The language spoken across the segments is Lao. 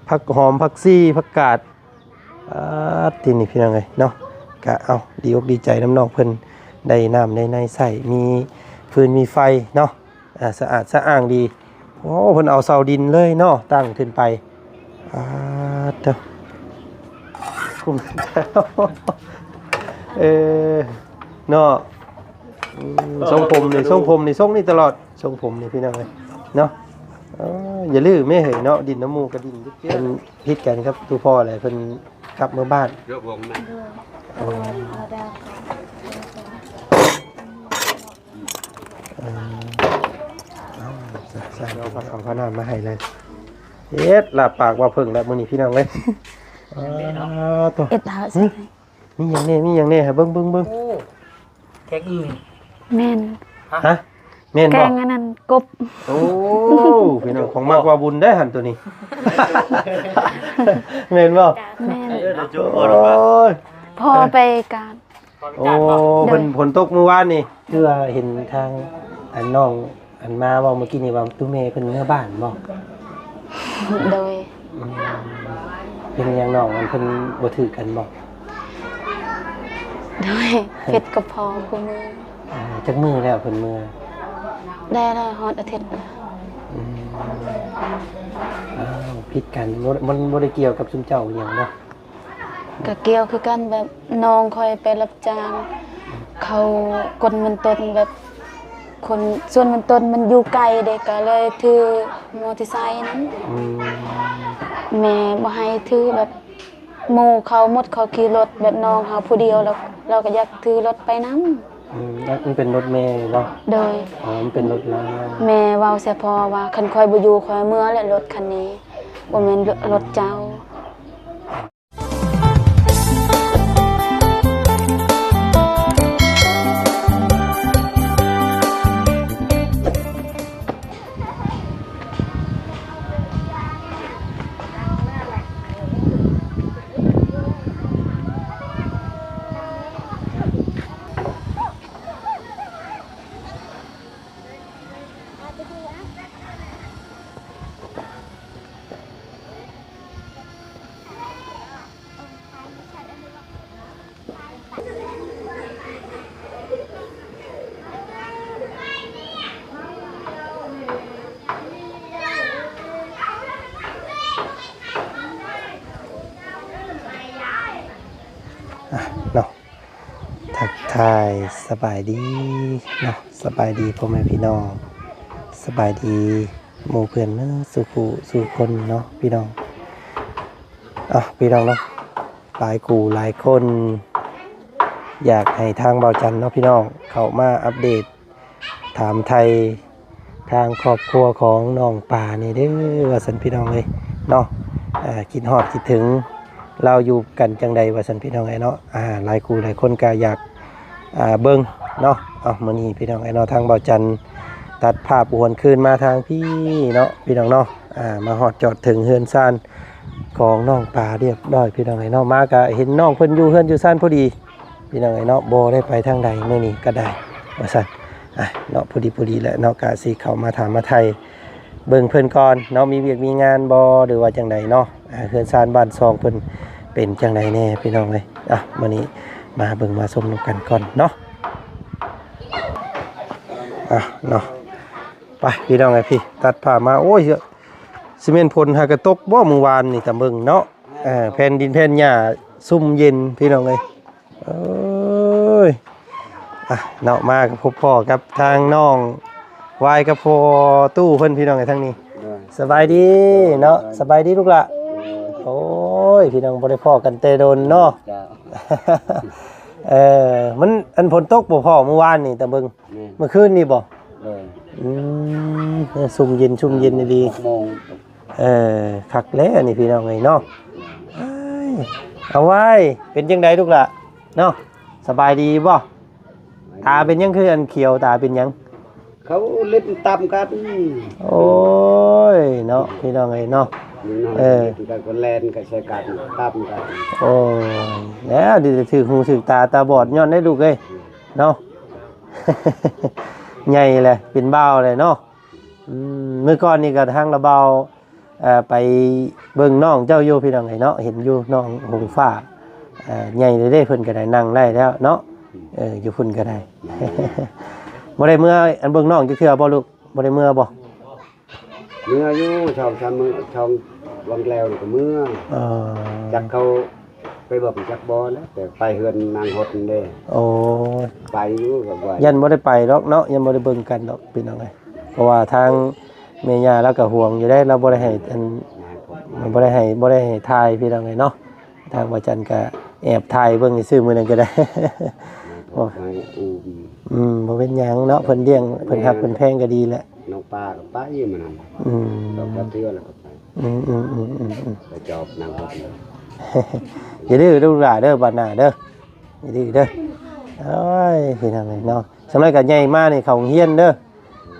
ຜັກຫອມ ຜັກຊີ ຜັກກາດ ປາດ ທີ່ນີ້ພີ່ນ້ອງເອີຍເນາະ ກະເອົາ ດີອົກດີໃຈນຳນ້ອງເພິ່ນ ໄດ້ນ້ຳໄດ້ໃນໃຊ້ ມີຟືນມີໄຟເນາະ ອ່າ ສະອາດສະອ້າງດີ. ໂອ້ ເພິ່ນເອົາເສົາດິນເລີຍເນາະ ຕັ້ງຂຶ້ນໄປ ປາດເດີ ເອີ ເນາະ ອືມ ຊົງຜົມນີ້ ຊົງຜົມນີ້ ຊົງນີ້ຕະຫຼອດ ຊົງຜົມນີ້ພີ່ນ້ອງເອີຍເນາະ. ເອີ ຢ່າລືມແມ່ເຮີຍເນາະ ດິນນຳໝູ່ກະດິນ ເພິ່ນຜິດກັນກັບຕູ່ພໍ່ແຫຼະ ເພິ່ນກັບເມືອບ້ານ. ໂອ້ ເອີ ເອົາເອົາ ເອົາເຂົ້າເອົານ້ຳມາໃຫ້ເລີຍ. ເຮັດລາບປາກວ່າເພິ່ງແລ້ວມື້ນີ້ພີ່ນ້ອງເອີຍ. ເຮັດລາບ ມີຫຍັງແດ່ ມີຫຍັງແດ່ ໃຫ້ເບິ່ງ ເບິ່ງ ເບິ່ງ. ໂອ້ ແກງອື່ນ ແມ່ນ ຮະ ແມ່ນບໍ່? ແກງອັນນັ້ນ ກົບ. ໂອ້ ພີ່ນ້ອງ ຂອງມັກວ່າບຸນໄດ໋ຫັ້ນໂຕນີ້ ແມ່ນບໍ່? ແມ່ນ ໂອ້ຍ ພໍ່ໄປການ ໂອ້ ເພິ່ນ ໂດຍ ຝົນຕົກມື້ວານນີ້ ຄືວ່າເຫັນທາງອັນນ້ອງ ອັນມາເວົ້າມື້ກີ້ນີ້ວ່າ ຕູ້ແມ່ເພິ່ນເມືອບ້ານບໍ່? ໂດຍ ອືມ ເປັນຫຍັງນ້ອງ ອັນເພິ່ນບໍ່ຖືກກັນບໍ່? ໂດຍ ຜິດກັບພໍ່ຄູ່ມື້. ອ່າ ຈັກມື້ແລ້ວເພິ່ນເມືອ? ໄດ້ ໄດ້ຮອດອາທິດແລ້ວ. ອືມ ອ້າວ ຜິດກັນ ບໍ່ ມັນບໍ່ໄດ້ກ່ຽວກັບຊຸມເຈົ້າອີ່ຫຍັງບໍ່? ກະກ່ຽວຄືກັນ ແບບນ້ອງຂ້ອຍໄປຮັບຈ້າງ ເຂົາ ຄົນເມືອງຕົ້ນ ແບບຄົນສວນເມືອງຕົ້ນມັນຢູ່ໄກເດ້ ກະເລີຍຖືມໍເຕີໄຊນັ້ນ. ອືມ ແມ່ບໍ່ໃຫ້ຖື ແບບໝູ່ເຂົາໝົດ ເຂົາຂີ່ລົດ ແບບນ້ອງເຮົາຜູ້ດຽວ ແລ້ວ ແລ້ວກະຢາກຖືລົດໄປນຳ. ອືມ ມັນເປັນລົດແມ່ບໍ່? ໂດຍ ອໍ ມັນເປັນລົດລາວ. ແມ່ເວົ້າໃສ່ພໍ່ວ່າ ຄັນຂ້ອຍບໍ່ຢູ່ ຂ້ອຍເມືອແຫຼະ ລົດຄັນນີ້ ບໍ່ແມ່ນລົດເຈົ້າ. ອ່ະ ເນາະ ທັກທາຍສະບາຍດີເນາະ ສະບາຍດີພໍ່ແມ່ພີ່ນ້ອງ ສະບາຍດີໝູ່ເພື່ອນເໝິດສູ່ຜູ້ສູ່ຄົນເນາະພີ່ນ້ອງ. ເອົາ ພີ່ນ້ອງເນາະ ຫຼາຍຄູ່ຫຼາຍຄົນ ຢາກໃຫ້ທາງບ່າວຈັນເນາະພີ່ນ້ອງ ເຂົ້າມາອັບເດດ ຖາມໄຖ່ທາງຄອບຄົວຂອງນ້ອງປານີ້ເດີ ວ່າຊັ້ນພີ່ນ້ອງເອີຍເນາະ. ອ່າ ຄິດຮອດຄິດເຖິງລາວຢູ່ກັນຈັ່ງໃດ ວ່າຊັ້ນພີ່ນ້ອງເອີຍເນາະ. ອ່າ ຫຼາຍຄູ່ຫຼາຍຄົນກະຢາກ ອ່າ ເບິ່ງເນາະ. ເອົາ ມື້ນີ້ພີ່ນ້ອງເອີຍເນາະ ທາງບ່າວຈັນຕັດພາບຫວນຄືນມາທາງພີ້ເນາະ ພີ່ນ້ອງເນາະ. ອ່າ ມາຮອດຈອດເຖິງເຮືອນຊານຂອງນ້ອງປາຮຽບຮ້ອຍ ພີ່ນ້ອງເອີຍເນາະ. ມາກະເຫັນນ້ອງເພິ່ນຢູ່ເຮືອນຢູ່ຊານພໍດີ ພີ່ນ້ອງເອີຍເນາະ ບໍ່ໄດ້ໄປທາງໃດມື້ນີ້ກະໄດ້ ວ່າຊັ້ນ. ອ່ະ ເນາະ ພໍດີ ພໍດີແຫຼະເນາະ ກະຊິເຂົ້າມາຖາມມາໄຖ່ເບິ່ງເພິ່ນກ່ອນເນາະ ມີວຽກມີງານບໍ່ ຫຼືວ່າຈັ່ງໃດເນາະ. ອ່າ ເຮືອນຊານບ້ານຊ່ອງເພິ່ນເປັນຈັ່ງໃດແດ່ ພີ່ນ້ອງເອີຍ. ອ່ະ ມື້ນີ້ມາເບິ່ງມາຊົມນຳກັນກ່ອນເນາະ. ອ່ະ ເນາະ ໄປ ພີ່ນ້ອງເອີຍ ພີ້ ຕັດພາບມາ ໂອ້ຍ ຊິແມ່ນຝົນຫາກະຕົກບໍ່ ມື້ວານນີ້ ຕາເບິ່ງເນາະ. ເອີ ແຜ່ນດິນແຜ່ນຫຍ້າຊຸ່ມເຢັນ ພີ່ນ້ອງເອີຍ. ເອີຍ ອ່ະ ເນາະ ມາກະພົບພໍ້ກັບທາງນ້ອງວາຍກັບພໍ່ຕູ້ເພິ່ນ ພີ່ນ້ອງເອີຍ ທາງນີ້. ໂດຍ ສະບາຍດີເນາະ. ສະບາຍດີລູກຫຼ້າ. ໂດຍ ໂອ້ຍ ພີ່ນ້ອງ ບໍ່ໄດ້ພໍ້ກັນແຕ່ດົນເນາະ. ເຈົ້າ ເອີ ມັນ ອັນ ຝົນຕົກບໍ່ພໍ່ ມື້ວານນີ້ ຕາເບິ່ງ. ແມ່ນ ມື້ຄືນນີ້ບໍ່? ໂດຍ ອືມ ຊຸ່ມເຢັນ ຊຸ່ມເຢັນອີ່ຫຼີ. ຫົກໂມງ ເອີ ຄັກແລ້ວນີ້ ພີ່ນ້ອງເອີຍເນາະ. ເອີຍ ເອົາ ວາຍ ເປັນຈັ່ງໃດລູກຫຼ້າເນາະ ສະບາຍດີບໍ່? ຕາເປັນຫຍັງຄືອັນຂຽວ ຕາເປັນຫຍັງ? ເຂົາຫຼິ້ນຕຳກັນ. ໂອ້ຍ ເນາະ ພີ່ນ້ອງເອີຍເນາະ. ເອີ ເຂົາແລ່ນກັນໃສ່ກັນ ຕຳກັນ. ໂອ້ຍ ແລ້ວ ດີແຕ່ຖືກຫູຖືກຕາ ຕາບອດຍ້ອນໄດ້ລູກເອີຍເນາະ. ໃຫຍ່ແຫຼະ ເປັນບ່າວແຫຼະເນາະ. ອືມ ມື້ກ່ອນນີ້ກະທາງລະບ່າວ ເອີ ໄປເບິ່ງນ້ອງເຈົ້າຢູ່ພີ່ນ້ອງເອີຍເນາະ ເຫັນຢູ່ນ້ອງຫົງຟ້າ ເອີ ໃຫຍ່ແລ້ວເດ້ ເພິ່ນກໍໄດ້ ນັ່ງໄດ້ແລ້ວເນາະ ເອີ ຢູ່ພຸ້ນກໍໄດ້ ບໍ່ໄດ້ເມືອ ອັນ ເບິ່ງນ້ອງຈັກເທື່ອບໍ່ລູກ? ບໍ່ໄດ້ເມືອບໍ່? ເມືອຢູ່ ສອງສາມມື້ ສອງວັນແລ້ວນີ້ກໍເມືອ ເອີ ຈັກເຂົາໄປເບິ່ງຈັກບໍ່ແຫຼະ ແຕ່ໄປເຮືອນນາງຫົດນີ້ເດ້ ໂອ້ ໄປຢູ່ກໍວ່າ ຢ້ານບໍ່ໄດ້ໄປດອກເນາະ ຢ້ານບໍ່ໄດ້ເບິ່ງກັນດອກພີ່ນ້ອງເອີຍ ເພາະວ່າທາງແມ່ຍ່າລາວກໍຫ່ວງຢູ່ເດ້ ລາວບໍ່ໄດ້ໃຫ້ອັນ ນາງຫົດ ບໍ່ໄດ້ໃຫ້ ບໍ່ໄດ້ໃຫ້ຖ່າຍພີ່ນ້ອງເອີຍເນາະ ທາງວ່າຈັນກໍແອບຖ່າຍເບິ່ງຊື່ໆ ມື້ນັ້ນກໍໄດ້ ນາງຫົດ ບໍ່ ໃຫ້ອູ້ມ ອືມ ບໍ່ເປັນຫຍັງເນາະ ເພິ່ນລ້ຽງ ເພິ່ນຮັກ ແມ່ນ ເພິ່ນແພງກໍດີແຫຼະ ນ້ອງປາກໍໄປມື້ນັ້ນ ອືມ ສອງສາມເທື່ອແລ້ວກໍໄປ ອືມໆໆໆໆ ໄປຈອບນາງຫົດ ຢ່າດື້ລູກຫຼ້າເດີ ບາດໜ້າເດີ ດີເດີ ໂອ້ຍ ພີ່ນ້ອງເອີຍເນາະ ສ່ຳໃດກໍໃຫຍ່ມານີ້ເຂົ້າໂຮງຮຽນເດີ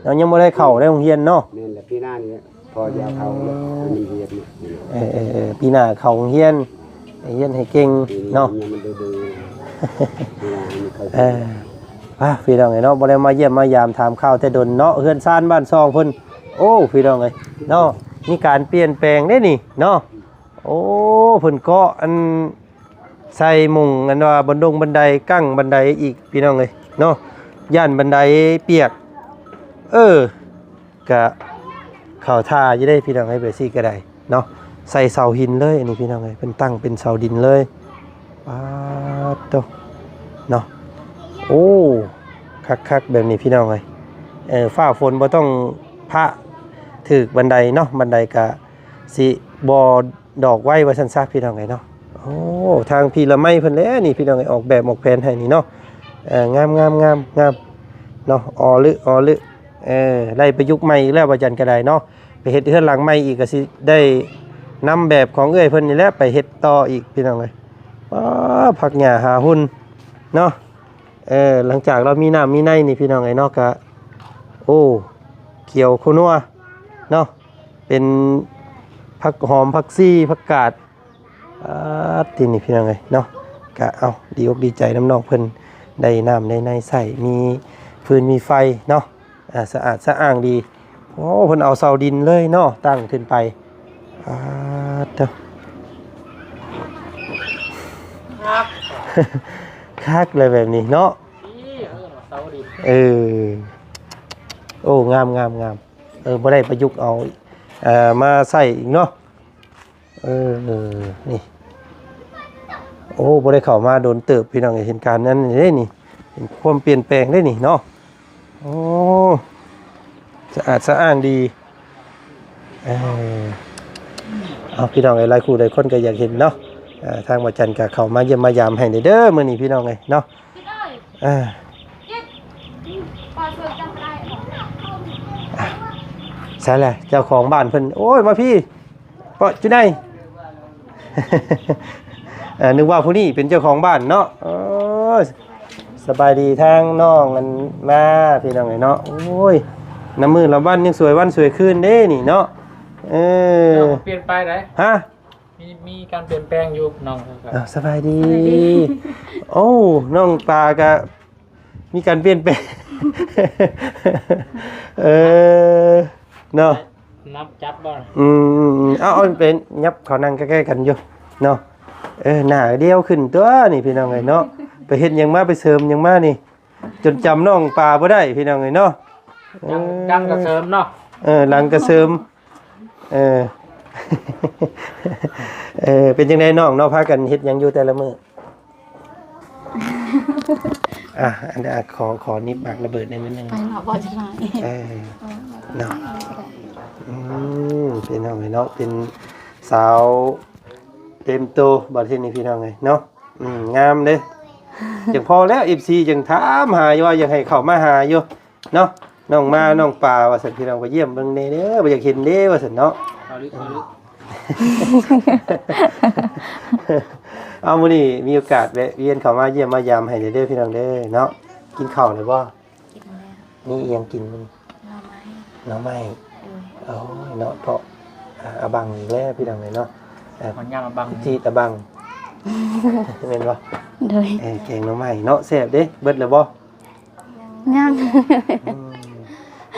ເນາະ ຍັງບໍ່ໄດ້ເຂົ້າໃນໂຮງຮຽນເນາະ ແມ່ນແຫຼະ ປີໜ້ານີ້ພໍຢາກເຂົ້າແລ້ວ ມັນຮຽນນີ້ ເອີໆໆ ປີໜ້າເຂົ້າໂຮງຮຽນ ໃຫ້ຮຽນໃຫ້ເກັ່ງເນາະ ປີນີ້ມັນຍັງບໍ່ດື້ ປີໜ້າໃຫ້ມັນເຂົ້າ ເອີ ອ່ະ ພີ່ນ້ອງເອີຍເນາະ ບໍ່ໄດ້ມາຢ້ຽມມາຢາມຖາມຂ່າວແຕ່ດົນເນາະ ເຮືອນຊານບ້ານຊ່ອງເພິ່ນ ໂອ້ ພີ່ນ້ອງເອີຍເນາະ ມີການປ່ຽນແປງເດ້ນີ້ເນາະ ໂອ້ ເພິ່ນເກາະອັນ ໃສ່ມຸງອັນວ່າບັນດົງບັນໄດ ກັ້ງບັນໄດອີກພີ່ນ້ອງເອີຍເນາະ ຢ້ານບັນໄດປຽກ ເອີ ກະເຂົ້າທ່າຢູ່ເດ້ພີ່ນ້ອງເອີຍ ແບບຊີ້ກໍໄດ້ເນາະ ໃສ່ເສົາຫີນເລີຍ ອັນນີ້ພີ່ນ້ອງເອີຍ ເພິ່ນຕັ້ງເປັນເສົາດິນເລີຍ ປາດໂທ້ ເນາະ ໂອ້ ຄັກໆ ແບບນີ້ພີ່ນ້ອງເອີຍ ເອີ ຟ້າຝົນບໍ່ຕ້ອງພະຖືກບັນໄດເນາະ ບັນໄດກະຊິບໍ່ ດອກໄວ້ວ່າຊັ້ນຊະພີ່ນ້ອງເອີຍເນາະ ໂອ້ ທາງພີລະໄມເພິ່ນແຫຼະນີ້ພີ່ນ້ອງເອີຍ ອອກແບບອອກແຜນໃຫ້ນີ້ເນາະ ເອີ ງາມໆໆໆ ເນາະ ອໍລຶ ອໍລຶ ເອີ ໄດ້ປະຍຸກໃໝ່ອີກແລ້ວ ວ່າຈັ່ງກໍໄດ້ເນາະ ໄປເຮັດເຮືອນຫຼັງໃໝ່ອີກ ກໍຊິໄດ້ນຳແບບຂອງເອື້ອຍເພິ່ນນີ້ແຫຼະ ໄປເຮັດຕໍ່ອີກພີ່ນ້ອງເອີຍ ປາ ຜັກຫຍ້າຫາຫຸ່ນເນາະ ເອີ ຫຼັງຈາກລາວມີນ້ຳມີໃນນີ້ພີ່ນ້ອງເອີຍເນາະ ກະ ໂອ້ ຂຽວໂຄນົວເນາະ ເປັນຜັກຫອມ ຜັກຊີ ຜັກກາດ ອາ ທີ່ນີ້ພີ່ນ້ອງເອີຍເນາະ ກະ ເອົ້າ ດີອົກດີໃຈນຳນ້ອງເພິ່ນ ໄດ້ນ້ຳໄດ້ໃນໃຊ້ ມີຟືນມີໄຟເນາະ ອາ ສະອາດສະອ້າງດີ ໂອ້ ເພິ່ນເອົາເສົາດິນເລີຍເນາະ ຕັ້ງຂຶ້ນໄປ ອາ ເຕີ ຄັກ ຄັກເລີຍແບບນີ້ເນາະ ນີ້ ເອີ ເສົາດິນ ເອີ ໂອ້ ງາມໆໆ ເອີ ບໍ່ໄດ້ປະຍຸກເອົາ ເອີ ມາໃຊ້ອີກເນາະ ເອີ ນີ້ ໂອ້ ບໍ່ໄດ້ເຂົ້າມາດົນເຕີບ ພີ່ນ້ອງເອີຍ ເຫັນການນັ້ນເດ້ນີ້ ເຫັນຄວາມປ່ຽນແປງເດ້ນີ້ເນາະ ໂອ້ ສະອາດສະອ້າງດີ ເອີ ເອົາ ພີ່ນ້ອງເອີຍ ຫຼາຍຄູ່ຫຼາຍຄົນກໍຢາກເຫັນເນາະ ເອີ ທາງວ່າຈັນກໍເຂົ້າມາຢ້ຽມມາຢາມໃຫ້ເດີ ມື້ນີ້ ພີ່ນ້ອງເອີຍເນາະ ເອີ ໃສລະເຈົ້າຂອງບ້ານເພິ່ນ ໂອ້ຍ ມາພີ້ ເປາະຈຸໄນ ເອີ ນຶກວ່າຜູ້ນີ້ເປັນເຈົ້າຂອງບ້ານເນາະ ໂອ້ຍ ສະບາຍດີທາງນ້ອງອັນມາ ພີ່ນ້ອງເອີຍເນາະ ໂອ້ຍ ນຳມື້ລະວັນຍັງສວຍວັນສວຍຄືນເດ້ນີ້ເນາະ ເອີ ເຈົ້າກໍປ່ຽນໄປໃດ ຮະ? ມີ ມີການປ່ຽນແປງຢູ່ນ້ອງ ເອີ ສະບາຍດີ ສະບາຍດີ ໂອ້ ນ້ອງປາກະມີການປ່ຽນແປງ ເອີ ເນາະ ນັບຈັບບໍ່ ອືມ ເອົາ ເອົາ ໄປຫຍັບເຂົ້ານັ່ງໃກ້ໆກັນຢູ່ເນາະ ເອີ ໜ້າດຽວຂຶ້ນຕົວະນີ້ ພີ່ນ້ອງເອີຍເນາະ ໄປເຮັດຫຍັງມາ ໄປເສີມຫຍັງມານີ້ ຈົນຈຳນ້ອງປາບໍ່ໄດ້ ພີ່ນ້ອງເອີຍເນາະ ເອີ ດັງກໍເສີມເນາະ ເອີ ຫຼັງກໍເສີມ ເອີ ເອີ ເປັນຈັ່ງໃດນ້ອງເນາະ ພາກັນເຮັດຫຍັງຢູ່ແຕ່ລະມື້? ອ່ະ ອັນ ອ່ະ ຂໍ ຂໍນິບໝາກລະເບີດແດ່ມື້ໜຶ່ງ ໄປເນາະ ບໍ່ຈະໄດ້ ເອີ ເນາະ ອືມ ພີ່ນ້ອງເອີຍເນາະ ເປັນສາວເຕັມໂຕ ບັດທີນີ້ ພີ່ນ້ອງເອີຍເນາະ ອືມ ງາມເດ້ ຈັ່ງພໍແລ້ວ ເອັຟຊີ ຈັ່ງຖາມຫາຢູ່ ວ່າຢາກໃຫ້ເຂົ້າມາຫາຢູ່ ເນາະ ນ້ອງມາ ນ້ອງປາວ່າຊັ້ນ ພີ່ນ້ອງໄປຢ້ຽມເບິ່ງແດ່ເດີ ບໍ່ຢາກເຫັນເດ້ວ່າຊັ້ນເນາະ ເອົາ ມື້ນີ້ມີໂອກາດແວະວຽນເຂົ້າມາຢ້ຽມມາຢາມໃຫ້ແດ່ເດີ ພີ່ນ້ອງເດີເນາະ ກິນເຂົ້າແລ້ວບໍ່? ກິນແລ້ວ ມີອີ່ຫຍັງກິນມື້ນີ້? ໜໍ່ໄມ້ ໜໍ່ໄມ້ ໂດຍ ໂອ້ຍເນາະ ເພາະ ອາ ອາບັງອີກແລ້ວ ພີ່ນ້ອງເອີຍເນາະ ເອີ ມັນຍາມອາບັງ ຈີດອາບັງ ແມ່ນບໍ່? ໂດຍ ເອີ ແກງໜໍ່ໄມ້ເນາະ ແຊບເດ້ ເບິດແລ້ວບໍ່? ຍັງ ອືມ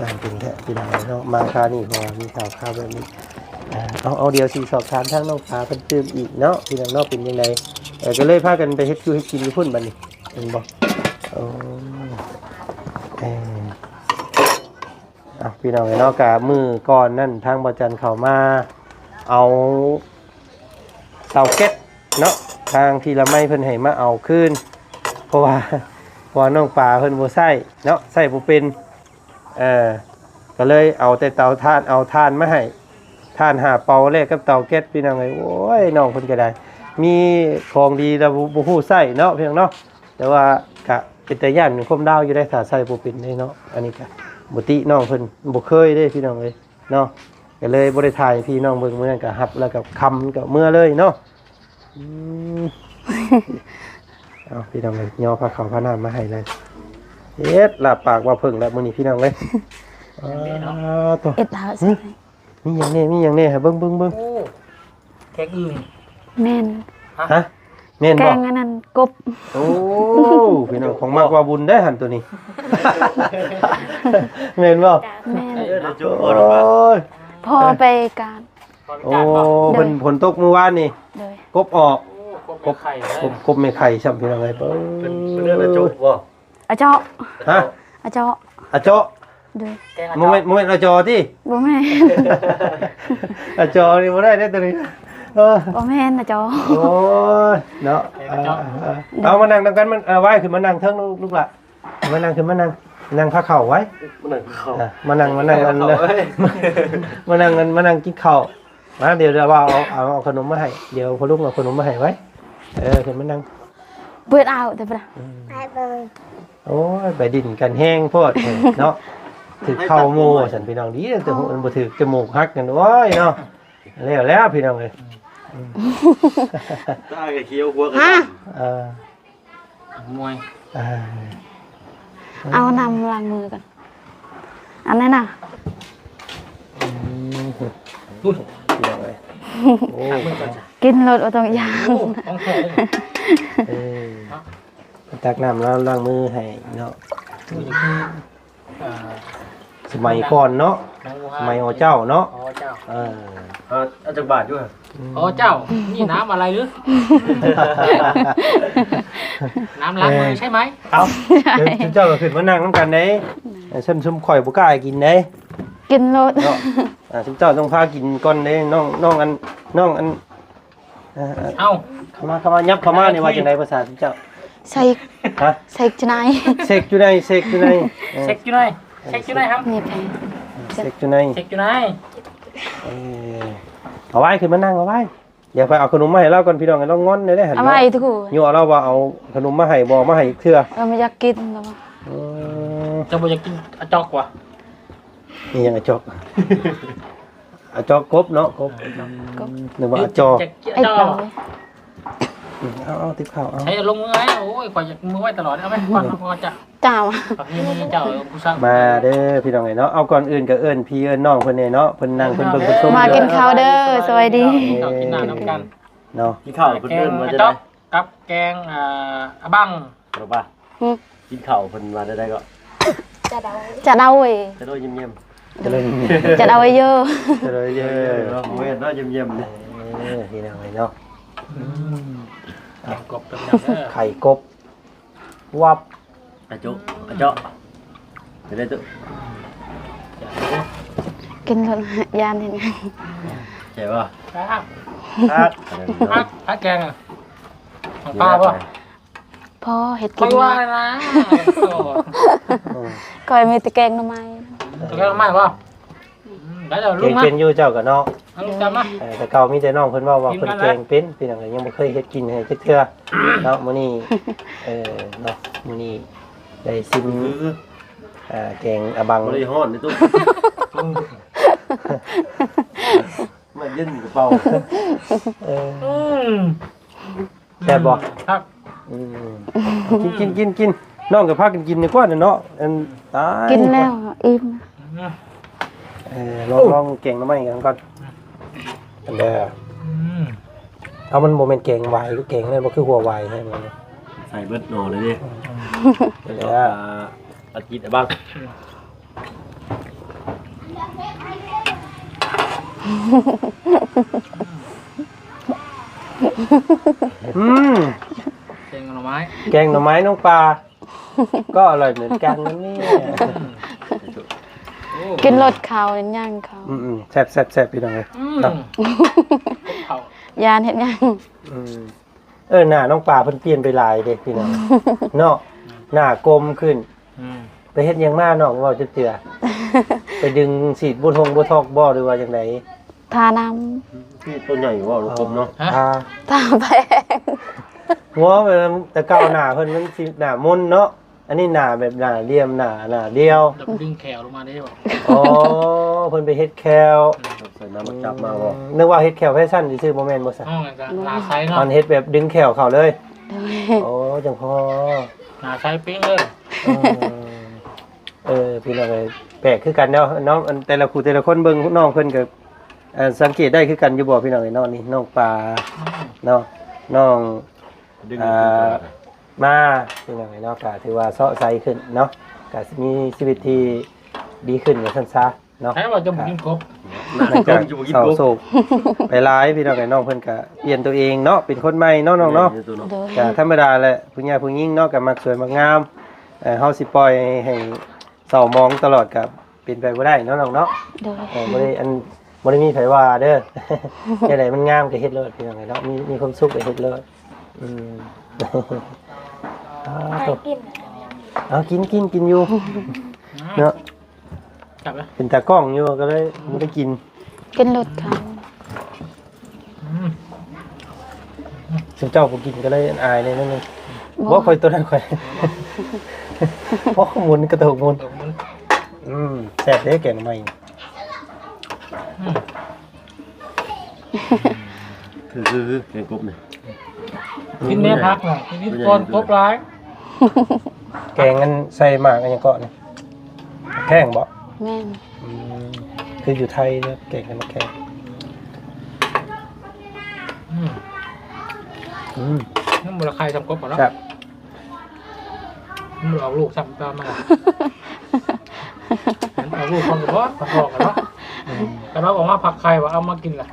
ການເປັນແທ້ພີ່ນ້ອງເນາະ ມາຄາວນີ້ພໍມີຂ່າວຄາວແບບນີ້. ເອົາ ເອົາ ດຽວຊິສອບຖາມທາງນ້ອງປາເພິ່ນຕື່ມອີກເນາະ ພີ່ນ້ອງເນາະ ເປັນຈັ່ງໃດ? ເອີ ກໍເລີຍພາກັນໄປເຮັດຢູ່ເຮັດກິນຢູ່ພຸ້ນບັດນີ້ ແມ່ນບໍ່? ໂອ້ ເອີ ເອົາ ພີ່ນ້ອງເອີຍເນາະ ກະມື້ກ່ອນນັ້ນທາງບໍ່ຈັນເຂົ້າມາເອົາເຕົາແກັດເນາະ ທາງທີ່ລະໄມເພິ່ນໃຫ້ມາເອົາຄືນ ເພາະວ່າ ເພາະວ່ານ້ອງປາເພິ່ນບໍ່ໃຊ້ເນາະ ໃຊ້ບໍ່ເປັນ ເອີ ກໍເລີຍເອົາແຕ່ເຕົາຖ່ານ ເອົາຖ່ານມາໃຫ້ ຖ່ານຫ້າເປົາແລກກັບເຕົາແກັດ ພີ່ນ້ອງເອີຍ. ໂອ້ຍ ນ້ອງເພິ່ນກໍໄດ້ ມີຂອງດີແລ້ວບໍ່ ບໍ່ຮູ້ໃຊ້ເນາະ ພີ່ນ້ອງເນາະ ແຕ່ວ່າກະເປັນຕາຢ້ານຄົນລາວຢູ່ໄດ໋ ຖ້າໃຊ້ບໍ່ເປັນເດ້ເນາະ. ອັນນີ້ກະບໍ່ຕິນ້ອງເພິ່ນ ບໍ່ເຄີຍເດ້ ພີ່ນ້ອງເອີຍເນາະ ກໍເລີຍບໍ່ໄດ້ຖ່າຍໃຫ້ພີ່ນ້ອງເບິ່ງ. ມື້ນັ້ນກະຮັບແລ້ວກໍຄ່ຳກໍເມືອເລີຍເນາະ. ອືມ ເອົາ ພີ່ນ້ອງເອີຍ ຍໍພາເຂົ້າພານ້ຳມາໃຫ້ເລີຍ ເຮັດລາບປາກວ່າເພິ່ງແລ້ວມື້ນີ້ ພີ່ນ້ອງເອີຍ. ເຮັດແລ້ວ ເອີ ໂຕ ເຮັດແລ້ວ ຫຶ ມີຫຍັງແດ່ ມີຫຍັງແດ່ ໃຫ້ເບິ່ງ ເບິ່ງ ເບິ່ງ. ໂອ້ ແກງອຶ່ງ ແມ່ນ ຮະ ແມ່ນບໍ່? ແກງອັນນັ້ນ ກົບ. ໂອ້ ພີ່ນ້ອງ ຂອງມັກວ່າບຸນໄດ໋ຫັ້ນໂຕນີ້ ແມ່ນບໍ່? ແມ່ນ ເອີ ໂອ້ຍ ພໍໄປການ ໂອ້ ໂດຍ ເພິ່ນ ຝົນຕົກມື້ວານນີ້ ໂດຍ ກົບອອກ ໂອ້ ກົບ ກົບ ກົບແມ່ໄຂ່ຊ້ຳ ພີ່ນ້ອງເອີຍ. ເອີ ເພິ່ນ ເພິ່ນເອີ້ນອາໂຈະບໍ່? ອາເຈາະ ຮະ ອາເຈາະ ອາເຈາະ ໂດຍ ບໍ່ແມ່ນ ບໍ່ແມ່ນອາຈໍຕິ? ບໍ່ແມ່ນ ອາຈໍນີ້ບໍ່ໄດ້ເດ້ໂຕນີ້ ເອີ ບໍ່ແມ່ນອາຈໍ. ໂອ້ຍ ເນາະ ເອີ ເອົາມານັ່ງນຳກັນ ມັນ ເອີ ໄວ້ຂຶ້ນມານັ່ງເທິງລູກຫຼ້າ ມານັ່ງ ຂຶ້ນມານັ່ງ ນັ່ງພາເຂົ້າໄວ້ ມານັ່ງພາເຂົ້າ ເອີ ມານັ່ງ ມານັ່ງ ມານັ່ງ ມານັ່ງກິນເຂົ້າ. ມາ ດຽວ ດຽວວ່າເອົາ ເອົາ ເອົາຂະໜົມມາໃຫ້ ດຽວພໍ່ລຸງເອົາຂະໜົມມາໃຫ້ໄວ້. ເອີ ຂຶ້ນມານັ່ງ ເບີດເອົາແຕ່ປະ ອືມ ໂອ້ຍ ໄປດິນກັນແຮງໂພດເນາະ ຖືກເຂົ້າໝູ່ວ່າຊັ້ນ ພີ່ນ້ອງ ດີແຕ່ ອໍ ບໍ່ຖືກຈະມູກຫັກກັນ ໂອ້ຍເນາະ ແລ້ວແລ້ວ ພີ່ນ້ອງເອີຍ ອືມ ຕາກໍຂຽວ ຫົວກໍດຳ ເອີ. ມວຍ ເອີ ເອົານ້ຳລ້າງມືກ່ອນ ອັນນັ້ນນະ ອືມ ອຸ້ຍ ພີ່ນ້ອງເອີຍ ໂອ້ ລ້າງມືກ່ອນຈ້ະ ກິນໂລດບໍ່ຕ້ອງຢ້ານ ໂອ້ ຂອງແທ້ເດ້ ເອີ ຕັກນ້ຳລ້າງ ລ້າງມືໃຫ້ເນາະ. ອ່າ ສະໄໝກ່ອນເນາະ ສະໄໝ ອໍ ເຈົ້າເນາະ ອໍ ເຈົ້າ ເອີ ເອົາ ເອົາຈັກບາດຢູ່ ອໍ ເຈົ້າ ນີ້ນ້ຳອະໄລຫຼື ນ້ຳລ້າງມືໃຊ່ໄໝ? ເອົາ ເຈົ້າກໍຂຶ້ນມານັ່ງນຳກັນເດ້ ເອີ ຊຸມ ຊຸມຂ້ອຍບໍ່ກ້າກິນເດ້ ກິນໂລດເນາະ ອ່າ ຊຸມເຈົ້າຕ້ອງພາກິນກ່ອນເດ້ ນ້ອງ ນ້ອງອັນ ນ້ອງອັນ ເອີ ເອີ ເອົ້າ ເຂົ້າມາ ເຂົ້າມາ ຫຍັບເຂົ້າມານີ້ວ່າຈັ່ງໃດພາສາເຈົ້າ? ເຊັກ ຮະ? ເຊັກຢູ່ໃນ ເຊັກຢູ່ໃນ ເຊັກຢູ່ໃນ ເອີ ເຊັກຢູ່ໃນ ເຊັກຢູ່ໃນຄັບ ນີ້ໄປ ເຊັກຢູ່ໃນ ເຊັກຢູ່ໃນ ເອີ ເອົາໄວ້ ຂຶ້ນມານັ່ງ ເອົາໄວ້ ດຽວຂ້ອຍເອົາຂະໜົມມາໃຫ້ລາວກ່ອນ ພີ່ນ້ອງ ລາວງອນແດ່ຫັ້ນ ເອົາໄວ້ ເນາະ ທຸກຄົນ ຍົວລາວວ່າເອົາຂະໜົມມາໃຫ້ ບໍ່ເອົາມາໃຫ້ເທື່ອ ເອີ ບໍ່ຢາກກິນແລ້ວ ອືມ ເຈົ້າບໍ່ຢາກກິນອາຈອກຫວາ? ອີຫຍັງອາຈອກ? ອາຈອກ ກົບເນາະ ກົບ ເອີ ກົບ ນຶກວ່າອາຈອກ ອາຈອກ ອືມ ເອົາ ເອົາ ຕິບເຂົ້າ ເອົາ ໃຊ້ລົງມືໄວ້ ໂອ້ຍ ຂ້ອຍຢາກມືໄວ້ຕະຫຼອດ ເອົາໄວ້ກ່ອນ ເອົາກ່ອນຈ້ະ ເຈົ້າ ປະເພນີເຈົ້າ ຜູ້ສາວ ມາເດີພີ່ນ້ອງເອີຍເນາະ ເອົາ ກ່ອນອື່ນກໍເອີ້ນພີ່ເອີ້ນນ້ອງເພິ່ນແດ່ເນາະ ເພິ່ນນັ່ງເພິ່ນເບິ່ງເພິ່ນຊົມ ມາກິນເຂົ້າເດີ ສະບາຍດີ ເອີ ກິນເຂົ້າກິນນ້ຳກັນເນາະ ກິນເຂົ້າເພິ່ນເອີ້ນວ່າຈັ່ງໃດ? ກັບແກງ ອ່າ ອະບັງ ເອົາປະ ຫຶ ກິນເຂົ້າເພິ່ນວ່າແນວໃດກໍ? ຈະເດົາ ຈະເດົາເວີຍ ຈະໂດຍຢ້ຽມໆ ຈະເດີ ຈະເດົາເວີຍ ຈະເດີເວີຍ ເອີ ເນາະ ບໍ່ແມ່ນເນາະ ຢ້ຽມໆ ເອີ ພີ່ນ້ອງເອີຍເນາະ ອືມ ແກງກົບເປັນຫຍັງເດີ ໄຂ່ກົບ ວັບ ອາໂຈະ ອາເຈາະ ຈະໄດ້ຕຸ ກິນໂລດ ຢ້ານເຮັດຫຍັງ ແຊບບໍ່? ຄັກ ຄັກ ຄັກ ຜັດແກງ ຂອງປ້າບໍ່? ພໍເຮັດກິນ ຂ້ອຍວ່ານະ ໂອ້ ຂ້ອຍມີແຕ່ແກງໜໍ່ໄມ້ ແກງໜໍ່ໄມ້ບໍ່? ອືມ ໄດ້ແລ້ວ ເກງເປັນຢູ່ເຈົ້າກໍເນາະ ເອົາລູກຕາມມາ ເອີ ແຕ່ເກົ່າມີແຕ່ນ້ອງເພິ່ນເວົ້າວ່າເພິ່ນແກງເປັນ ພີ່ນ້ອງກໍຍັງບໍ່ເຄີຍເຮັດກິນໃຫ້ຈັກເທື່ອເນາະ ມື້ນີ້ ເອີ ເນາະ ມື້ນີ້ໄດ້ຊິມ ເອີ ແກງອະບັງ ບໍ່ໄດ້ຮ້ອນເດ້ຕຸ ມາເຢັນກະເປົາ ເອີ ອືມ ແຊບບໍ່? ຄັກ ອືມ ກິນ ກິນ ກິນ ກິນ ນ້ອງກໍພາກັນກິນດີກວ່າເນາະ ອັນ ຕາຍ ກິນແລ້ວອີ່ມ ເອີ ລອງ ລອງແກງໜໍ່ໄມ້ກັນກ່ອນ ອັນເດີ ອືມ ເອົາ ມັນບໍ່ແມ່ນແກງຫວາຍ ຄືແກງນັ້ນບໍ່ ຄືຫົວຫວາຍໃຫ້ມັນ ໃສ່ເບິດໜໍ່ເລີຍເດ້ ອືມ ເດີ ອາທິດອະບັງ ອືມ ແກງໜໍ່ໄມ້ ແກງໜໍ່ໄມ້ນ້ອງປາ ກໍອະລ່ອຍເໝືອນກັນນັ້ນນີ້ ໂອ້ ກິນໂລດເຂົ້າ ຍັງເຂົ້າ ອືມໆ ແຊບໆໆ ພີ່ນ້ອງເອີຍ ອືມ ເນາະ ເຂົ້າ ຢ້ານເຮັດຫຍັງ ອືມ ເອີ ໜ້ານ້ອງປາເພິ່ນປ່ຽນໄປຫຼາຍເດ້ພີ່ນ້ອງ ເນາະ ໜ້າກົມຂຶ້ນ ອືມ ໄປເຮັດຫຍັງມາ ນ້ອງເວົ້າຈັກເທື່ອ ໄປດຶງສີດໂບທົງໂບທັອກບໍ່ ຫຼືວ່າຈັ່ງໃດ? ທານ້ຳ ຄືຕົວໃຫຍ່ເວົ້າລົງກົມເນາະ ຮະ? ທາ ທາແປ້ງ ເວົ້າແບບແຕ່ເກົ່າໜ້າເພິ່ນມັນຊິໜ້າມົນເນາະ ອັນນີ້ໜ້າແບບໜ້າຫຼ່ຽມ ໜ້າ ໜ້າດ່ຽວ ແລ້ວໄປດຶງແຂ້ວລົງມາເດ້ບໍ່? ອໍ ເພິ່ນໄປເຮັດແຂ້ວ ໃສ່ນ້ຳມາຈັບມາບໍ່? ອືມ ນຶກວ່າເຮັດແຂ້ວແຟຊັ່ນຊື່ໆ ບໍ່ແມ່ນບໍ່ຊະ? ອໍ ກໍໜ້າໃສເນາະ ອັນເຮັດແບບດຶງແຂ້ວເຂົ້າເລີຍ ໂດຍ ໂອ້ ຈັ່ງພໍ ໜ້າໃສປີ້ງເລີຍ ເອີ ເອີ ພີ່ນ້ອງເອີຍ ແປກຄືກັນເນາະ ເນາະ ອັນແຕ່ລະຄູ່ແຕ່ລະຄົນເບິ່ງນ້ອງເພິ່ນກໍ ເອີ ສັງເກດໄດ້ຄືກັນຢູ່ບໍ່ພີ່ນ້ອງເອີຍເນາະ ນີ້ນ້ອງປາ ອືມ ເນາະ ນ້ອງ ດຶງ ອ່າ ຂຶ້ນມາ ມາ ພີ່ນ້ອງເອີຍເນາະ ກໍຖືວ່າເຊາະໃສຂຶ້ນເນາະ ກໍມີຊີວິດທີ່ດີຂຶ້ນວ່າຊັ້ນຊະເນາະ ໃຜວ່າຈະບໍ່ກິນກົບ ຫຼັງຈາກເສົ້າໂສກໄປຫຼາຍ ພີ່ນ້ອງເອີຍ ນ້ອງເພິ່ນກໍປ່ຽນຕົວເອງເນາະ ເປັນຄົນໃໝ່ເນາະ ນ້ອງເນາະ ແມ່ນຕົວເນາະ ໂດຍ ກໍທຳມະດາແຫຼະ ຜູ້ຊາຍຜູ້ຍິງເນາະ ກໍມັກສວຍມັກງາມ ເອີ ເຮົາຊິປ່ອຍໃຫ້ເສົ້າໝອງຕະຫຼອດກໍ ເປັນໄປບໍ່ໄດ້ເນາະນ້ອງເນາະ ໂດຍ ເອີ ບໍ່ໄດ້ອັນ ບໍ່ໄດ້ມີໃຜວ່າເດີ ແນວໃດມັນງາມກໍເຮັດໂລດ ພີ່ນ້ອງເອີຍເນາະ ມີ ມີຄວາມສຸກກໍເຮັດໂລດ ອືມ ອ້າວ ກິນ ເອົາ ກິນ ກິນ ກິນຢູ່ ເນາະ ເປັນຕາກ້ອງຢູ່ ກໍເລີຍບໍ່ໄດ້ກິນ ກິນໂລດເຂົ້າ ອືມ ຊຸມເຈົ້າບໍ່ກິນກໍໄດ້ອາຍແດ່ໜ້ອຍໜຶ່ງ ບໍ່ ຂ້ອຍຕົວນັ້ນຂ້ອຍ ບໍ່ ໝຸນກະໂຕກໝຸນ ອືມ ແຊບເດ້ແກງໜໍ່ໄມ້ ອືມ ຄື ຄື ຄືແກງກົບນີ້ ກິນແດ່ຜັກນະ ກິນກ່ອນກົບຫຼາຍ ແກງອັນໃສ່ໝາກອັນຫຍັງເກາະນີ້ ແຂ້ງບໍ່? ແມ່ນ ອືມ ຄືຢູ່ໄທເນາະ ແກງໃສ່ໝາກແຂ້ງ ອືມ ອືມ ມັນບໍ່ລະໄຂ່ສ່ຳກົບເນາະ ແຊບ ມັນບໍ່ອອກລູກຊ້ຳຕາມມາ ມັນອອກລູກກ່ອນກໍພໍ ມັນອອກແລ້ວເນາະ ອືມ ແຕ່ວ່າອອກມາຟັກໄຂ່ວ່າເອົາມາກິນລະ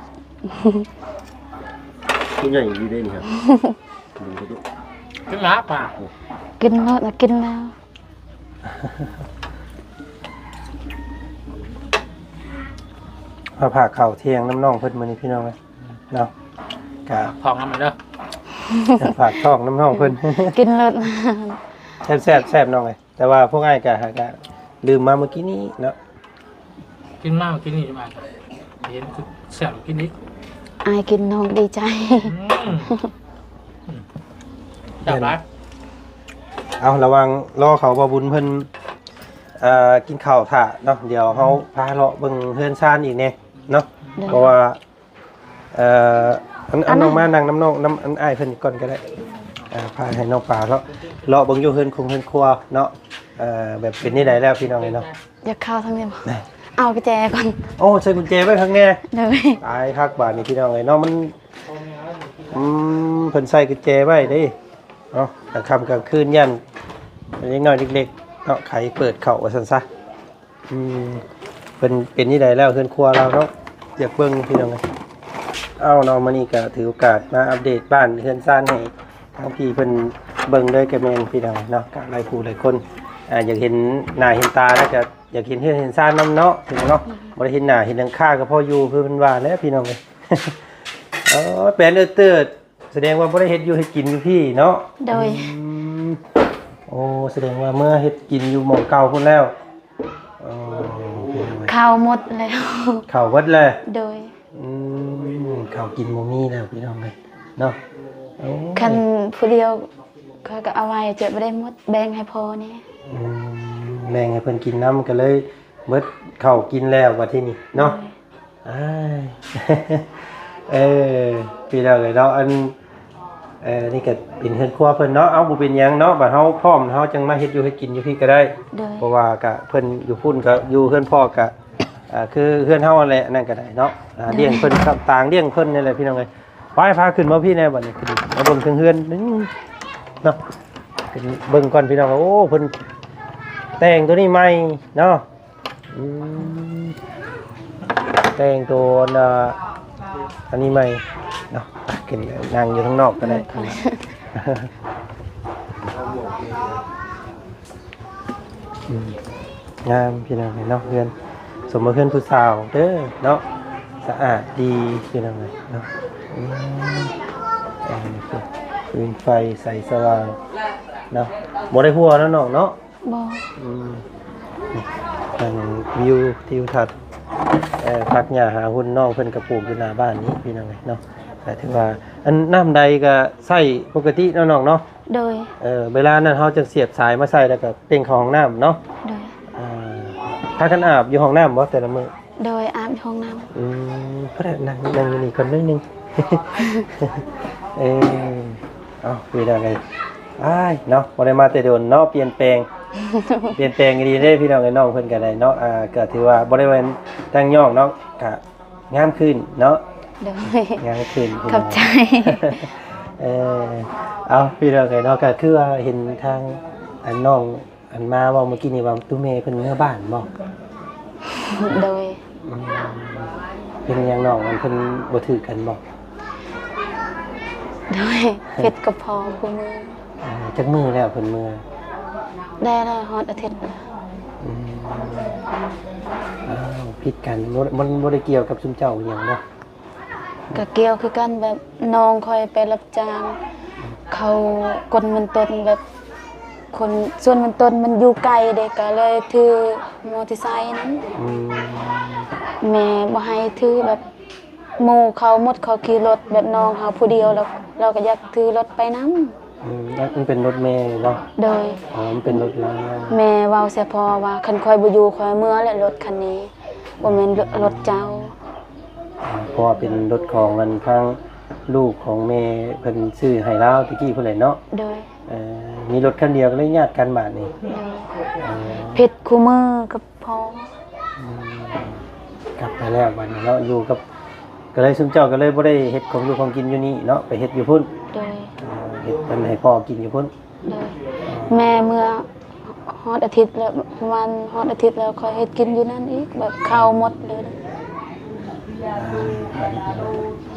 ຕົວໃຫຍ່ດີເດ້ນີ້ ກິນລະປາ ກິນໂລດ ກິນແລ້ວ ມາພາເຂົ້າທ່ຽງນຳນ້ອງເພິ່ນມື້ນີ້ພີ່ນ້ອງເອີຍເນາະ ກະ ຝາກທ້ອງນຳເດີ ຝາກທ້ອງນຳນ້ອງເພິ່ນ ກິນໂລດ ແຊບໆ ແຊບນ້ອງເອີຍ ແຕ່ວ່າພວກອ້າຍກະ ຫາກະລືມມາມື້ກີ້ນີ້ເນາະ ກິນມາກິນນີ້ມາ ເຫັນແຊບກິນອີກ ອາຍກິນນ້ອງດີໃຈ ອືມ ອືມ ແຊບຫຼາຍ ເອົາ ລະຫວ່າງລໍເຂົາ ພໍ່ບຸນເພິ່ນ ເອີ ກິນເຂົ້າຖ້າເນາະ ດຽວເຮົາພາເລາະເບິ່ງເຮືອນຊານອີກແດ່ເນາະ ໂດຍ ເພາະວ່າ ເອີ ອັນ ອັນ ອັນ ນ້ອງມານັ່ງນຳນ້ອງ ນຳອັນອ້າຍເພິ່ນກ່ອນກໍໄດ້ ເອີ ພາໃຫ້ນ້ອງປາເລາະ ເລາະເບິ່ງຢູ່ເຮືອນຄົງເຮືອນຄົວເນາະ ເອີ ແບບເປັນແນວໃດແລ້ວພີ່ນ້ອງເອີຍເນາະ ຢາກເຂົ້າທາງນີ້ບໍ່? ເອົາກຸນແຈກ່ອນ ໂອ້ ໃສ່ກຸນແຈໄວ້ຂ້າງແນ່ ໂດຍ ຕາຍຄັກບາດນີ້ພີ່ນ້ອງເອີຍເນາະ ມັນ ອືມ ເພິ່ນໃສ່ກຸນແຈໄວ້ເດ້ເນາະ ກາງຄ່ຳກາງຄືນຢ້ານເດັກນ້ອຍເລັກໆເນາະ ໃຜເປີດເຂົ້າວ່າຊັ້ນຊະ ອືມ ເພິ່ນເປັນແນວໃດແລ້ວເຮືອນຄົວລາວເນາະ ຢາກເບິ່ງພີ່ນ້ອງເອີຍ ເອົາເນາະ ມື້ນີ້ກໍຖືໂອກາດມາອັບເດດບ້ານເຮືອນຊານໃຫ້ທາງພີ່ເພິ່ນເບິ່ງເລີຍກໍແມ່ນພີ່ນ້ອງເນາະ ກໍຫຼາຍຜູ້ຫຼາຍຄົນ ອ່າ ຢາກເຫັນໜ້າເຫັນຕາ ແລ້ວກໍຢາກເຫັນເຮືອນເຫັນຊານນຳເນາະ ພີ່ນ້ອງເນາະ ອືມ ບໍ່ໄດ້ເຫັນໜ້າເຫັນຫຼັງຄາກໍພໍຢູ່ຄືເພິ່ນວ່າແຫຼະພີ່ນ້ອງເອີຍ ເອີ ແປນເອີເຕີດ ສະແດງວ່າບໍ່ໄດ້ເຮັດຢູ່ເຮັດກິນຢູ່ພີ້ເນາະ ໂດຍ ອືມ ໂອ້ ສະແດງວ່າເມືອເຮັດກິນຢູ່ໝ່ອງເກົ່າພຸ້ນແລ້ວ ເອີ ເຂົ້າໝົດແລ້ວ ເຂົ້າເບິດແລ້ວ ໂດຍ ອືມ ເຂົ້າກິນບໍ່ມີແລ້ວພີ່ນ້ອງເອີຍເນາະ ໂອ້ ຄັນຜູ້ດຽວຂ້ອຍກໍເອົາໄວ້ ຈະບໍ່ໄດ້ໝົດ ແບ່ງໃຫ້ພໍ່ແດ່ ອືມ ແບ່ງໃຫ້ເພິ່ນກິນນຳ ກໍເລີຍເບິດເຂົ້າກິນແລ້ວບັດທີນີ້ເນາະ ໂດຍ ອ້າຍ ເອີ ພີ່ນ້ອງເອີຍເນາະ ອັນ ເອີ ນີ້ກໍເປັນເຮືອນຄົວເພິ່ນເນາະ ເອົາ ບໍ່ເປັນຫຍັງເນາະ ບາດເຮົາພ້ອມ ເຮົາຈັ່ງມາເຮັດຢູ່ເຮັດກິນຢູ່ພີ້ກໍໄດ້ ໂດຍ ເພາະວ່າກະເພິ່ນຢູ່ພຸ້ນກໍຢູ່ເຮືອນພໍ່ກະ ອ່າ ຄືເຮືອນເຮົາຫັ້ນແຫຼະ ອັນນັ້ນກໍໄດ້ເນາະ ອ່າ ລ້ຽງເພິ່ນ ຕາງລ້ຽງເພິ່ນນີ້ແຫຼະ ພີ່ນ້ອງເອີຍ ໄປ ພາຂຶ້ນມາພີ້ແດ່ບັດນີ້ ຂຶ້ນມາເບິ່ງເທິງເຮືອນເນາະ ຂຶ້ນເບິ່ງກ່ອນ ພີ່ນ້ອງ ໂອ້ ເພິ່ນແຕ່ງຕົວນີ້ໃໝ່ເນາະ ອືມ ແຕ່ງໂຕ ອັນ ອັນນີ້ໃໝ່ເນາະ ໄປ ຂຶ້ນນັ່ງຢູ່ທາງນອກກໍໄດ້. ອືມ ງາມພີ່ນ້ອງເອີຍເນາະ ເຮືອນ ສົມວ່າເຮືອນຜູ້ສາວເດີເນາະ ສະອາດດີພີ່ນ້ອງເອີຍເນາະ. ອືມ ເອີ ຟືນໄຟໃສສະຫວ່າງເນາະ ບໍ່ໄດ້ຮົ່ວເນາະນ້ອງເນາະ. ບໍ່. ອືມ ນີ້ ທາງວິວທິວທັດ ເອີ ຜັກຫຍ້າຫາຮຸ່ນ ນ້ອງເພິ່ນກໍປູກຢູ່ໜ້າບ້ານນີ້ພີ່ນ້ອງເອີຍເນາະ. ກໍຖືວ່າ ອັນ ນ້ຳໃດກໍໃຊ້ປົກກະຕິເນາະນ້ອງເນາະ. ໂດຍ. ເອີ ເວລານັ້ນເຮົາຈຶ່ງສຽບສາຍມາໃສ່ ແລ້ວກໍເຕ່ງເຂົ້າຫ້ອງນ້ຳເນາະ. ໂດຍ. ອ່າ ພາກັນອາບຢູ່ຫ້ອງນ້ຳບໍ່ແຕ່ລະມື້? ໂດຍ ອາບຢູ່ຫ້ອງນ້ຳ. ອືມ ພໍໄດ້ນັ່ງ ນັ່ງຢູ່ນີ້ກ່ອນໜ້ອຍໜຶ່ງ. ເອີ ເອົ້າ ພີ່ນ້ອງເອີຍ ອ້າຍເນາະ ບໍ່ໄດ້ມາແຕ່ດົນເນາະ ປ່ຽນແປງ ປ່ຽນແປງອີ່ຫຼີເດ້ພີ່ນ້ອງເອີຍ. ນ້ອງເພິ່ນກໍໄດ້ເນາະ ອ່າ ກໍຖືວ່າບໍ່ໄດ້ແມ່ນຕັ້ງຍ້ອງເນາະ ກະງາມຂຶ້ນເນາະ. ໂດຍ. ງາມຂຶ້ນ ຂອບໃຈ. ເອີ ເອົ້າ ພີ່ນ້ອງເອີຍເນາະ ກໍຄືວ່າເຫັນທາງ ອັນ ນ້ອງ ອັນມາເວົ້າມື້ກີ້ນີ້ວ່າ ຕູ້ແມ່ເພິ່ນເມືອບ້ານບໍ່? ໂດຍ. ອືມ ເປັນຫຍັງນ້ອງ ອັນເພິ່ນບໍ່ຖືກກັນບໍ່? ໂດຍ. ຜິດກັບພໍ່ຄູ່ມື້. ອ່າ ຈັກມື້ແລ້ວເພິ່ນເມືອ? ໄດ້ແລ້ວ ຮອດອາທິດແລ້ວ. ອືມ ອ້າວ ຜິດກັນ ບໍ່ ມັນບໍ່ໄດ້ກ່ຽວກັບຊຸມເຈົ້າຫຍັງບໍ່? ກໍກ່ຽວຄືກັນ ແບບນ້ອງຂ້ອຍໄປຮັບຈ້າງເຂົາ ກົນມັນຕົ້ນ ແບບຄົນສວນມັນຕົ້ນມັນຢູ່ໄກເດ້ ກໍເລີຍຖືມໍເຕີໄຊນຳ. ອືມ ແມ່ບໍ່ໃຫ້ຖື ແບບໝູ່ເຂົາໝົດເຂົາຂີ່ລົດ ແບບນ້ອງເຮົາຜູ້ດຽວ ແລ້ວເຮົາກໍຢາກຖືລົດໄປນຳ. ອືມ ມັນເປັນລົດແມ່ບໍ່? ໂດຍ. ອໍ ມັນເປັນລົດລາວ. ແມ່ເວົ້າໃສ່ພໍ່ວ່າ ຄັນຂ້ອຍບໍ່ຢູ່ ຂ້ອຍເມືອແຫຼະ ລົດຄັນນີ້ບໍ່ແມ່ນລົດເຈົ້າ. ອ່າ ເພາະວ່າເປັນລົດຂອງ ອັນ ທາງລູກຂອງແມ່ເພິ່ນຊື້ໃຫ້ລາວແຕ່ກີ້ພຸ້ນແຫຼະເນາະ. ໂດຍ. ເອີ ມີລົດຄັນດຽວກໍເລີຍຍາດກັນບາດນີ້. ໂດຍ. ເອີ ຜິດຄູ່ມືກັບພໍ່. ອືມ ກັບໄປແລ້ວບາດນີ້ເນາະ ຢູ່ກັບ ກໍເລີຍຊຸມເຈົ້າກໍເລີຍບໍ່ໄດ້ເຮັດຂອງຢູ່ຂອງກິນຢູ່ນີ້ເນາະ ໄປເຮັດຢູ່ພຸ້ນ. ໂດຍ. ເອີ ເຮັດເພິ່ນໃຫ້ພໍ່ກິນຢູ່ພຸ້ນ. ໂດຍ. ແມ່ເມືອຮອດອາທິດແລ້ວ ປະມານຮອດອາທິດແລ້ວ ຂ້ອຍເຮັດກິນຢູ່ນັ້ນອີກ ແບບເຂົ້າໝົດເລີຍ.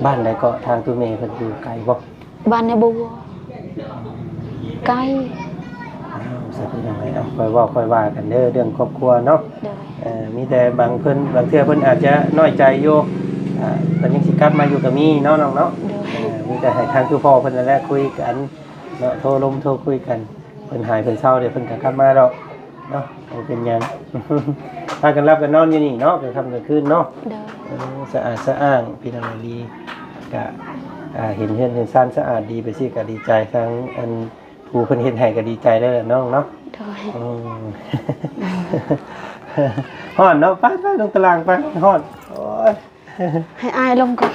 ບ້ານໃດເກາະ ທາງຕູ້ແມ່ເພິ່ນຢູ່ໄກບໍ່? ບ້ານໃນບົວ ໄກ. ອ້າວ ຊັ້ນເປັນຫຍັງໄດ໋ ເອົາ ຄ່ອຍເວົ້າຄ່ອຍວ່າກັນເດີ ເລື່ອງຄອບຄົວເນາະ. ໂດຍ. ເອີ ມີແຕ່ບາງເພິ່ນ ບາງເທື່ອເພິ່ນອາດຈະນ້ອຍໃຈຢູ່ ອ່າ ເພິ່ນຍັງຊິກັບມາຢູ່ກໍມີເນາະນ້ອງເນາະ. ໂດຍ. ເອີ ມີແຕ່ໃຫ້ທາງຄືພໍ່ເພິ່ນນັ້ນແຫຼະຄຸຍກັນ ເນາະ ໂທລົມໂທຄຸຍກັນ ເພິ່ນຫາຍເພິ່ນເຊົາ ດຽວເພິ່ນກໍກັບມາດອກເນາະ ບໍ່ເປັນຫຍັງ. ພາກັນຫຼັບກັນນອນຢູ່ນີ້ເນາະ ກາງຄ່ຳກາງຄືນເນາະ. ໂດຍ. ເອີ ສະອາດສະອ້າງ ພີ່ນ້ອງ ດີ ກະ ອ່າ ເຫັນເຮືອນເຫັນຊານສະອາດດີໄປຊີ້ ກະດີໃຈ ທາງອັນຜູ້ເພິ່ນເຮັດໃຫ້ກະດີໃຈແລ້ວແຫຼະນ້ອງເນາະ. ໂດຍ. ອືມ ຮ້ອນເນາະ ໄປໆ ລົງຕາລ່າງໄປ ຮ້ອນ ໂອ້ຍ. ໃຫ້ອ້າຍລົງກ່ອນ.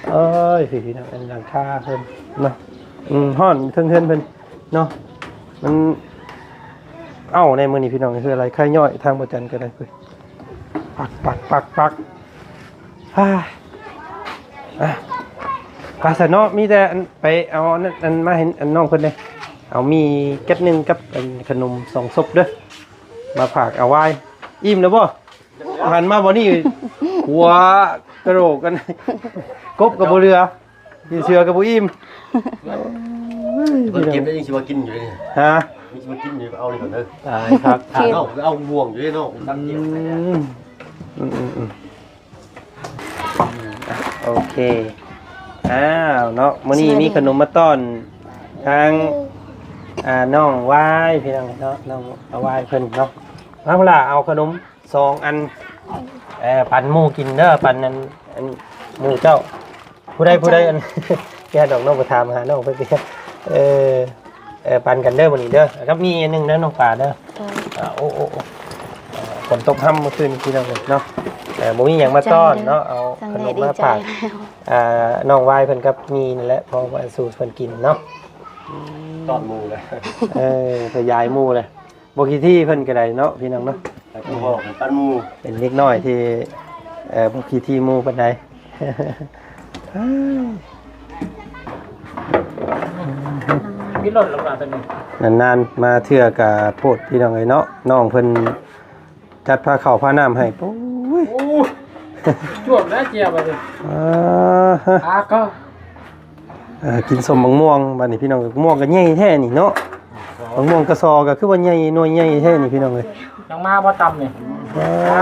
ໂອ້ຍ ພີ່ນ້ອງ ອັນຫຼັງຄາເພິ່ນເນາະ ອືມ ຮ້ອນເທິງເຮືອນເພິ່ນເນາະ ມັນ ເອົ້າ ໃນມື້ນີ້ພີ່ນ້ອງ ຄືອະໄລໄຄຍ້ອຍ ທາງບໍ່ຈັນກໍໄດ້ ປັກ ປັກ ປັກ ປັກ ອ່າ ອ່າ ໄປຊະເນາະ ມີແຕ່ອັນ ໄປເອົາອັນນັ້ນ ອັນມາໃຫ້ອັນນ້ອງເພິ່ນເດ້ ເອົາໝີ່ແກັດໜຶ່ງກັບອັນຂະໜົມສອງສົບເດີ ມາຝາກອາວາຍ. ອີ່ມແລ້ວບໍ່? ຫັນມາບໍ່ນີ້ ຫົວກະໂຫຼກກັນ ກົບກໍບໍ່ເຫຼືອ ກິນເສືອກໍບໍ່ອີ່ມ. ເພິ່ນເກັບໄດ້ຍັງຊິມາກິນຢູ່ເດ້. ຮະ? ຍັງຊິມາກິນຢູ່ ເອົານີ້ກ່ອນເດີ. ຕາຍຄັກ ຖ້າເນາະ ເອົາບ່ວງຢູ່ເດ້ເນາະ ຕັກເກັບ. ອືມ ອືມ ອືມ ໂອເຄ ອ້າວ ເນາະ ມື້ນີ້ມີຂະໜົມມາຕ້ອນທາງ ອ່າ ນ້ອງວາຍ ພີ່ນ້ອງເນາະ ນ້ອງວາຍເພິ່ນເນາະ. ມາ ພຸ້ນລະ ເອົາຂະໜົມ ສອງອັນ ເອີ ປັນໝູ່ກິນເດີ ປັນອັນ ອັນໝູ່ເຈົ້າ ຜູ້ໃດ ຜູ້ໃດ ອັນ ແກ່ດອກ ນ້ອງໄປຖາມຫານ້ອງເພິ່ນ. ເອີ ເອີ ປັນກັນເດີມື້ນີ້ເດີ ກັບມີອັນໜຶ່ງເດີ ນ້ອງປາເດີ. ໂດຍ. ອ່າ ໂອ້ ໂອ້ ໂອ້ ເອີ ຝົນຕົກຮ່ຳມື້ຄືນ ພີ່ນ້ອງເນາະ. ເອີ ບໍ່ມີຫຍັງມາຕ້ອນເນາະ ເອົາຂະໜົມມາຝາກ ອ່າ ນ້ອງວາຍເພິ່ນກັບມີ່ນັ້ນແຫຼະ ພໍສູ່ເພິ່ນກິນເນາະ. ອືມ ຕ້ອນໝູ່ເລີຍ ເອີ ຂະຫຍາຍໝູ່ເລີຍ. ບໍ່ຂີ້ຖີ່ເພິ່ນກໍໄດ້ເນາະ ພີ່ນ້ອງເນາະ ແຕ່ກໍບອກກັນປັນໝູ່ ເປັນເດັກນ້ອຍທີ່ ເອີ ບໍ່ຂີ້ຖີ່ໝູ່ປານໃດ. ນານໆມາເທື່ອກະໂພດ ພີ່ນ້ອງເອີຍເນາະ ນ້ອງເພິ່ນຈັດພາເຂົ້າພານ້ຳໃຫ້. ໂອ້ຍ ໂອ້ ຈວບແລ້ວເຈ້ຍບັດນີ້ ອ່າຮະ ອາກໍ ເອີ ກິນສົ້ມບັກມ່ວງບັດນີ້ພີ່ນ້ອງ. ບັກມ່ວງກໍໃຫຍ່ແທ້ນີ້ເນາະ ບັກມ່ວງກະຊໍກໍຄືວ່າໃຫຍ່ ໜ່ວຍໃຫຍ່ແທ້ນີ້ພີ່ນ້ອງເອີຍ. ຍັງມາບໍ່ຕຳນີ້ ອ່າ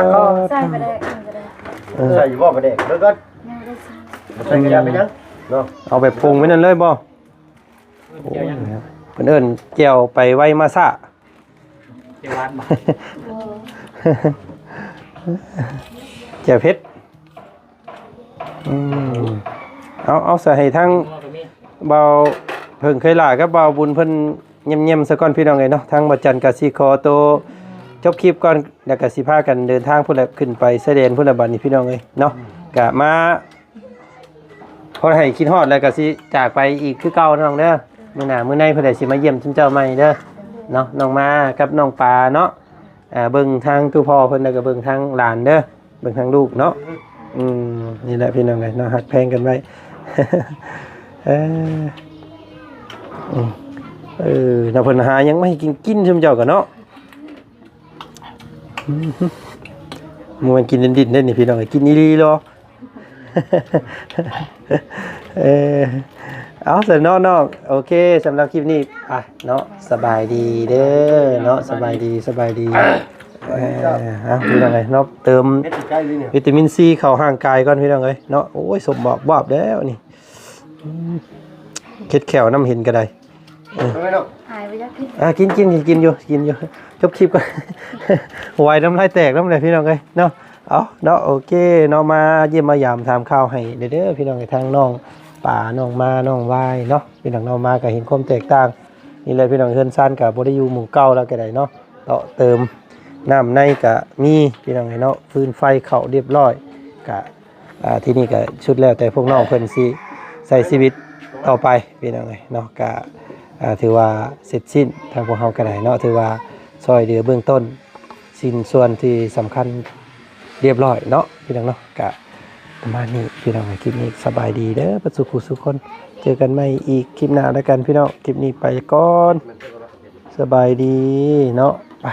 ໃສ່ປາແດກ ເອີ ໃສ່ຢູ່ບໍ່ປາແດກ? ເບິ່ງກ່ອນ ຍັງບໍ່ໄດ້ໃສ່ ບໍ່ໃສ່ກໍຢ່າໄປຫຍັງເນາະ. ເອົາແບບປຸງໄວ້ນັ້ນເລີຍບໍ່? ໂອ້ຍ ເພິ່ນເອີ້ນແຈ່ວໄປໄວມາຊ້າ ແຈ່ວຫວານບໍ່? ແຈ່ວເຜັດ ອືມ ເອົາ ເອົາ ສະໃຫ້ທັງ ງົວກໍມີ ບ່າວເພິ່ງເຄີຍຫຼ້າກັບບ່າວບຸນເພິ່ນ ຢ້ຽມໆ ຊະກ່ອນພີ່ນ້ອງເອີຍເນາະ. ທາງບ່າວຈັນກໍຊິຂໍໂຕຈົບຄລິບກ່ອນ ແລ້ວກໍຊິພາກັນເດີນທາງພຸ້ນແຫຼະ ຂຶ້ນໄປຊາຍແດນພຸ້ນລະບັດນີ້ພີ່ນ້ອງເອີຍເນາະ. ກະມາພໍໃຫ້ຄິດຮອດ ແລ້ວກໍຊິຈາກໄປອີກຄືເກົ່ານ້ອງເດີ. ມື້ໜ້າມື້ໃນເພິ່ນໄດ້ຊິມາຢ້ຽມຊຸມເຈົ້າໃໝ່ເດີເນາະ. ນ້ອງມາກັບນ້ອງປາເນາະ ອ່າ ເບິ່ງທາງຕູ້ພໍ່ເພິ່ນ ແລ້ວກໍເບິ່ງທາງຫຼານເດີ ເບິ່ງທາງລູກເນາະ. ອືມ ນີ້ແຫຼະພີ່ນ້ອງເອີຍເນາະ ຮັກແພງກັນໄວ້ ເອີ ອືມ ເອີ ແລ້ວເພິ່ນຫາຫຍັງມາໃຫ້ກິນ ກິນຊຸມເຈົ້າກໍເນາະ. ອືມ ບໍ່ແມ່ນກິນຫຼິ້ນໆ ເດ້ນີ້ພີ່ນ້ອງເອີຍ ກິນອີ່ຫຼີເນາະ. ເອີ ເອົາ ຊັ້ນເນາະນ້ອງ ໂອເຄ ສຳລັບຄລິບນີ້ ອ່ະ ເນາະ ສະບາຍດີເດີເນາະ ສະບາຍດີ ສະບາຍດີ. ເອີ ເອົາ ພີ່ນ້ອງເອີຍເນາະ ເຕີມ ເຮັດໃກ້ນີ້ ວິຕາມິນຊີເຂົ້າຮ່າງກາຍກ່ອນພີ່ນ້ອງເອີຍເນາະ. ໂອ້ຍ ສົມບອບວາບແລ້ວນີ້ ອືມ ເຄັດແຂ້ວນຳເຫັນກໍໄດ້. ເອີ ຫາຍໄປຈັກທິດ ອ່າ ກິນ ກິນ ກິນຢູ່ ກິນຢູ່ ຈົບຄລິບກ່ອນ ໄວນ້ຳລາຍແຕກນຳແຫຼະພີ່ນ້ອງເອີຍເນາະ. ເອົາເນາະ ໂອເຄເນາະ ມາຢ້ຽມມາຢາມຖາມຂ່າວໃຫ້ເດີ ເດີພີ່ນ້ອງເອີຍ ທາງນ້ອງປາ ນ້ອງມາ ນ້ອງວາຍເນາະ. ພີ່ນ້ອງເນາະ ມາກໍເຫັນຄວາມແຕກຕ່າງນີ້ແຫຼະພີ່ນ້ອງ ເຮືອນຊານກໍບໍ່ໄດ້ຢູ່ໝ່ອງເກົ່າແລ້ວກໍໄດ້ເນາະ ເຕາະເຕີມ ນ້ຳໃນກະມີພີ່ນ້ອງເອີຍເນາະ ຟືນໄຟເຂົ້າຮຽບຮ້ອຍ ກະ ອ່າ ທີ່ນີ້ກະສຸດແລ້ວແຕ່ພວກນ້ອງເພິ່ນຊິໃຊ້ຊີວິດຕໍ່ໄປພີ່ນ້ອງເອີຍເນາະ. ກະ ອ່າ ຖືວ່າເສັດສິ້ນ ທາງພວກເຮົາກະໄດ້ເນາະ ຖືວ່າຊ່ອຍເຫຼືອເບື້ອງຕົ້ນ ຊິ້ນສ່ວນທີ່ສຳຄັນຮຽບຮ້ອຍເນາະ ພີ່ນ້ອງເນາະ. ກະປະມານນີ້ພີ່ນ້ອງເອີຍ ຄລິບນີ້ສະບາຍດີເດີ ເບິດສູ່ຜູ້ສູ່ຄົນ ເຈີກັນໃໝ່ອີກຄລິບໜ້າແລ້ວກັນພີ່ນ້ອງ. ຄລິບນີ້ໄປກ່ອນ ສະບາຍດີເນາະ ໄປ.